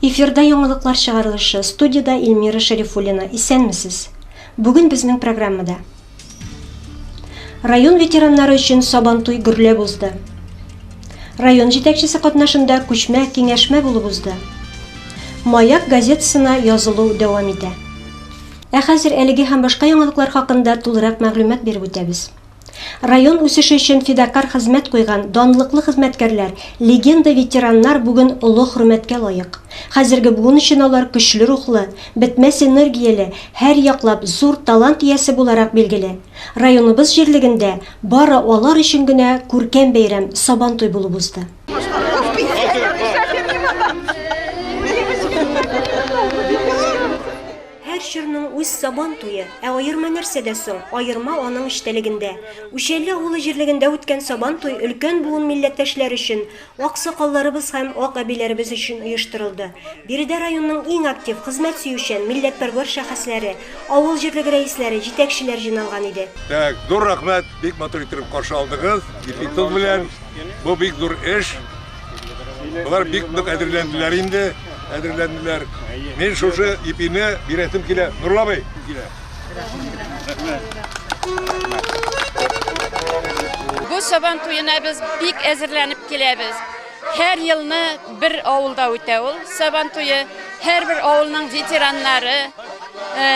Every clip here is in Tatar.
Эфирда яңалыклар чыгарылышы, студиядә Эльмира Шәрифуллина. Исәнмесез! Бүген безнең программада. Район ветераннары өчен Сабантуй гөрләп узды. Район җитәкчесе катнашында күчмә киңәшмә булып узды. Маяк газетасына язылу дәвам итә. Ә хәзер әлеге һәм башка яңалыклар хакында тулырак мәгълүмат биреп үтәбез. Район үсеше өчен фидакарь хезмәт куйган данлыклы хезмәткәрләр, легенда ветераннар бүген олы хөрмәткә лаек. Хәзерге буын өчен алар көчле рухлы, бетмәс энергияле, һәрьяклап зур талант иясе буларак билгеле. Районыбыз җирлегендә бары алар өчен генә күркәм бәйрәм, Сабантуй булып узды. Һәр чорның үз Сабан туе. Ә аерма нәрсәдә соң? Аерма аның эчтәлегендә. Үчәлле авылы җирлегендә үткән Сабан туй өлкән буын милләттәшләр өчен, аксакалларыбыз һәм ак әбиләребез өчен оештырылды. Биредә районның иң актив, хезмәт сөючән, милләтпәрвәр шәхесләре, авыл җирлеге рәисләре, җитәкчеләр җыйналган иде. Так, зур рәхмәт, бик матур иттереп каршы алдыгыз, ипи-тоз белән. Бу бик зур эш. Болар бик нык әзерләнделәр инде, әзерләнделәр. Мин шушы ипине бирәсем килә. Нурлы абый, килә. Бу Сабан туена без бик әзерләнеп киләбез. Һәр елны бер авылда үтә ул Сабан туе. Һәрбер авылның ветераннары, э,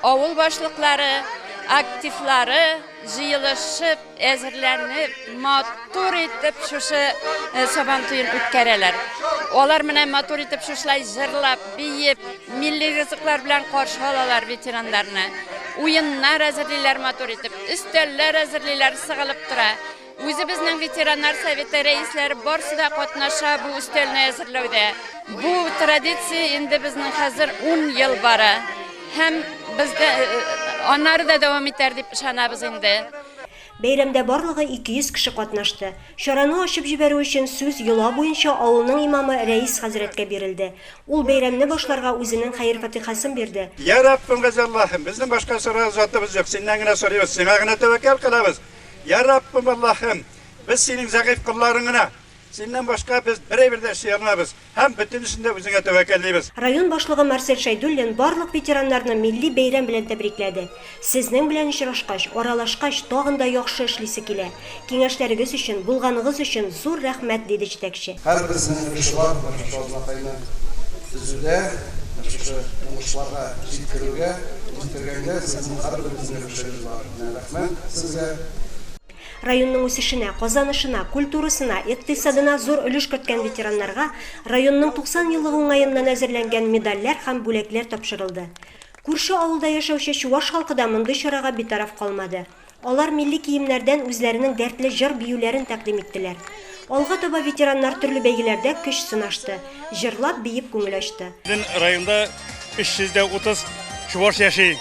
авыл башлыклары, активлары җыелышып, Әзерләнеп, матур итеп шушы э, Сабан туен үткәрәләр. Алар менә матур итеп шушылай җырлап, биеп, милли ризыклар белән каршы алалар ветераннарны. Уеннар әзерлиләр матур итеп, өстәлләр әзерлиләр, сыгылып тора. Үзебезнең ветераннар советы рәисләре барсы да катнаша бу өстәлне әзерләүдә. Бу традиция инде безнең хәзер 10 ел бара. Һәм бездә э, аннары да дәвам итәр дип ышанабыз инде. Бәйрәмдә барлыгы 200 кеше катнашты. Чараны ачып җибәрү өчен сүз йола буенча авылның имамы Рәис хәзрәткә бирелде. Ул бәйрәмне башларга үзенең хәер-фатихасын бирде. Йа Раббым газиз Аллаһым, безнең башка сорар затыбыз юк, Синнән генә сорыйбыз, Сиңа гына тәвәккәл кылабыз. Йа Раббым Аллаһым, без Синең зәгыйфь колларың гына, Синнән башка без бер әйбер дә эшли алмабыз. Һәм бөтенесен дә үзеңә тәвәккәллибез. Район башлыгы Марсель Шәйдуллин барлык ветераннарны милли бәйрәм белән тәбрикләде. Сезнең белән очрашкач, аралашкач, тагын да яхшы эшлисе килә. Киңәшләрегез өчен, булганыгыз өчен зур рәхмәт, диде җитәкче. Һәрберсенең өлеше бар менә шушы азнакайны төзүдә, менә шушы уңышларга җиткерүгә, җиткергәнгә сезнең һәрберегезнең өлешегез бар. Менә рәхмәт сезгә. Районның үсешенә, казанышына, культурасына, икътисадына зур өлеш керткән ветераннарга районның 90 еллыгы уңаеннан әзерләнгән медальләр һәм бүләкләр тапшырылды. Күрше авылда яшәүче чуваш халкы да мондый чарага битараф калмады. Алар милли киемнәрдән үзләренең дәртле җыр-биюләрен тәкъдим иттеләр. Алга таба ветераннар төрле бәйгеләрдә көч сынашты, җырлап-биеп күңел ачты. Безнең районда 330 чуваш яши.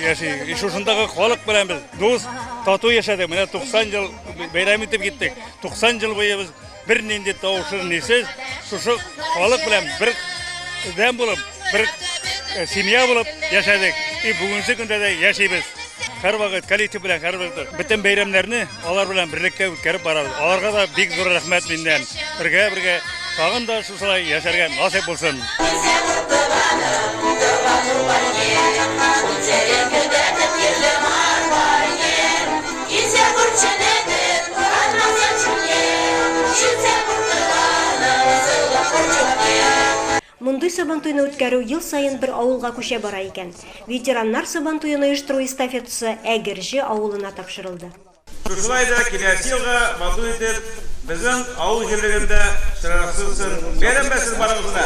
Яши. И шушындагы халык белән без дус, тату яшәдек. Менә 90 ел бәйрәм итеп киттек. 90 ел буе без бернинди тавышсыз, нисез шушы халык белән бер дәм булып, бер э, семья булып яшәдек. И бүгенге көндә дә яшибез. Һәрвакыт коллектив белән һәрвакыт бөтен бәйрәмнәрне Алар белән берлектә үткәреп барабыз. Аларга да бик зур рәхмәт миннән. Бергә-бергә тагын да шушылай яшәргә насыйп булсын. Мондый Сабантуйны үткәрү ел саен бер авылга күчә бара икән. Ветераннар Сабантуен оештыру эстафетасы Әгерҗе авылына тапшырылды. Шушылай да киләсе елга матур итеп безнең авыл җирлегендә чыгарсынсын. Бәйрәм белән барыгызны да!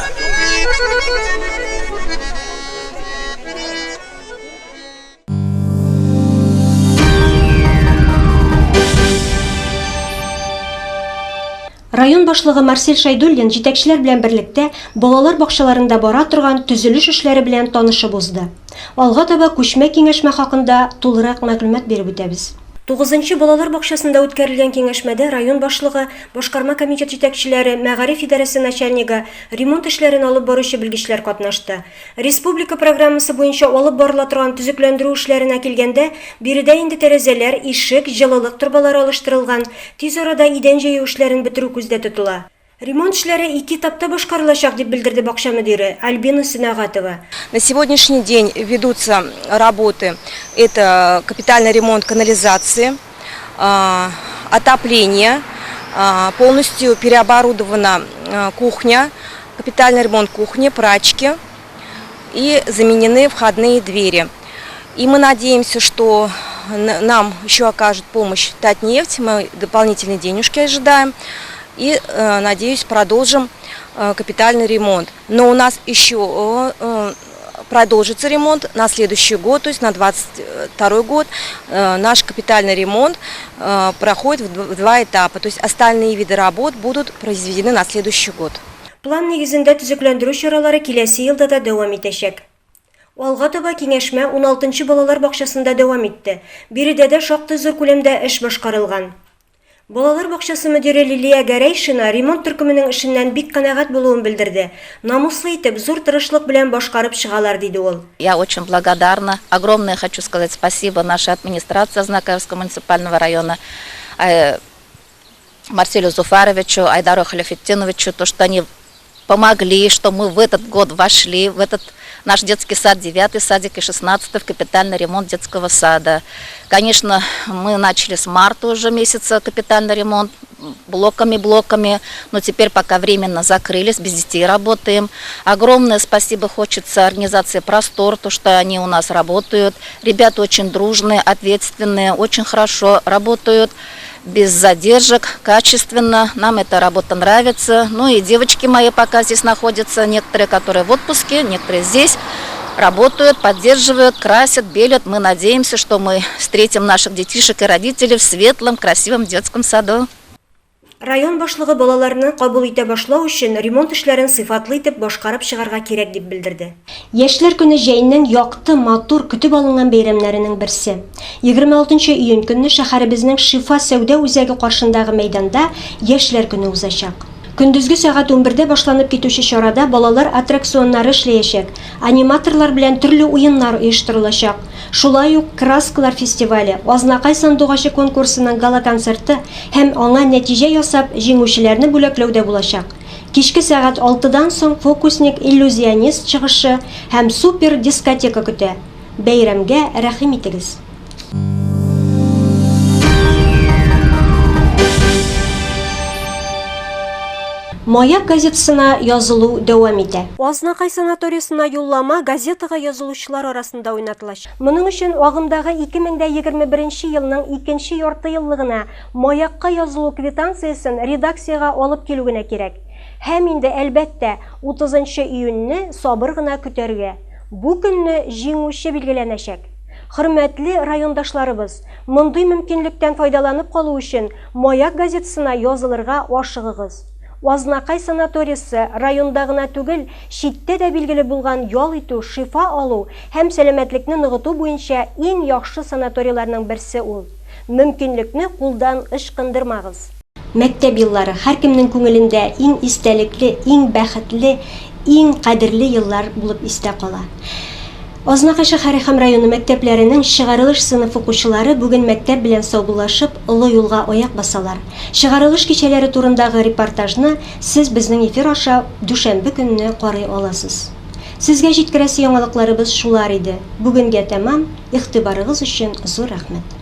Район башлыгы Марсель Шәйдуллин җитәкчеләр белән берлектә балалар бакчаларында бара торган төзелеш эшләре белән танышып узды. Алга таба күчмә киңәшмә хакында тулырак мәгълүмат биреп үтәбез. Тугызынчы балалар бакчасында үткәрелгән киңәшмәдә район башлыгы, башкарма комитет җитәкчеләре, мәгариф идарәсе начальнигы, ремонт эшләрен алып баручы белгечләр катнашты. Республика программасы буенча алып барыла торган төзекләндерү эшләренә килгәндә, биредә инде тәрәзәләр, ишек, җылылык торбалары алыштырылган, тиз арада идән җәю эшләрен бетерү күздә тотыла. Ремонт эшләре ике этапта башкарылачак, дип белдерде бакча мөдире Альбина Сөнәгатова. На сегодняшний день ведутся работы. Это капитальный ремонт канализации, отопление, полностью переоборудована кухня, капитальный ремонт кухни, прачки и заменены входные двери. И мы надеемся, что нам еще окажет помощь Татнефть, мы дополнительные денежки ожидаем и, надеюсь, продолжим капитальный ремонт. Но у нас еще продолжится ремонт на следующий год, то есть на 22 год. Наш капитальный ремонт проходит в два этапа, то есть остальные виды работ будут произведены на следующий год. План нигезендә төзекләндерү чаралары киләсе елда да дәвам итәчәк. Алга таба киңәшмә уналтынчы балалар бакчасында дәвам итте. Биредә дә шактый зур күләмдә эш башкарылган. Балалар бакчасы мөдире Лилия Гәрәйшина ремонт төркеменең эшеннән бик канәгать булуын белдерде. Намуслы итеп, зур тырышлык белән башкарып чыгалар, диде ул. Я очень благодарна. Огромное хочу сказать спасибо нашей администрации Азнакаевского муниципального района, Марселю Зуфаровичу, Айдару Халифетдиновичу, то, что они помогли, что мы в этот год вошли, в этот наш детский сад, 9-й садик и 16-й в капитальный ремонт детского сада. Конечно, мы начали с марта уже месяца капитальный ремонт, блоками-блоками, но теперь пока временно закрылись, без детей работаем. Огромное спасибо хочется организации «Простор», то, что они у нас работают. Ребята очень дружные, ответственные, очень хорошо работают, без задержек, качественно. Нам эта работа нравится. И девочки мои пока здесь находятся, некоторые, которые в отпуске, некоторые здесь работают, поддерживают, красят, белят. Мы надеемся, что мы встретим наших детишек и родителей в светлом, красивом детском саду. Район башлыгы балаларны кабул итә башлау өчен ремонт эшләрен сыйфатлы итеп башкарып чыгарга кирәк дип белдерде. Яшьләр көне җәйнең якты, матур, көтеп алынган бәйрәмнәренең берсе. 26 июнь көнне шәһәребезнең Шифа сәүдә үзәге каршындагы мәйданда Яшьләр көне узачак. Көндезге сәгать унбердә башланып китүче чарада балалар аттракционнары эшләячәк, аниматорлар белән төрле уеннар оештырылачак. Шулай ук Краскалар фестивале, Азнакай сандугачы конкурсының гала-концерты һәм аңа нәтиҗә ясап, җиңүчеләрне бүләкләү дә булачак. Кичке сәгать алтыдан соң фокусник-иллюзионист чыгышы һәм супер-дискотека көтә. Бәйрәмгә рәхим итегез! Маяк газетасына язылу дәвам итә. Азнакай санаториясенә юллама газетага язылучылар арасында уйнатылачак. Моның өчен агымдагы 2021 елның икенче яртыеллыгына Маякка язылу квитанциясен редакциягә алып килү генә кирәк. Һәм инде, әлбәттә, 30 июньне сабыр гына көтәргә. Бу көнне җиңүче билгеләнәчәк. Хөрмәтле райондашларыбыз, мондый мөмкинлектән файдаланып калу өчен Маяк газетасына язылырга ашыгыгыз. Азнакай санаториясе районда гына түгел, читтә дә билгеле булган ял итү, шифа алу һәм сәламәтлекне ныгыту буенча иң яхшы санаторийларның берсе ул. Мөмкинлекне кулдан ычкындырмагыз. Мәктәп еллары һәркемнең күңелендә иң истәлекле, иң бәхетле, иң кадерле еллар булып истә кала. Азнакай шәһәре һәм районы мәктәпләренең чыгарылыш сыйныф укучылары бүген мәктәп белән саубуллашып, олы юлга аяк басалар. Чыгарылыш кичәләре турындагы репортажны сез безнең эфир аша дүшәмбе көнне карый аласыз. Сезгә җиткерәсе яңалыкларыбыз шулар иде. Бүгенгә тәмам, игътибарыгыз өчен зур рәхмәт.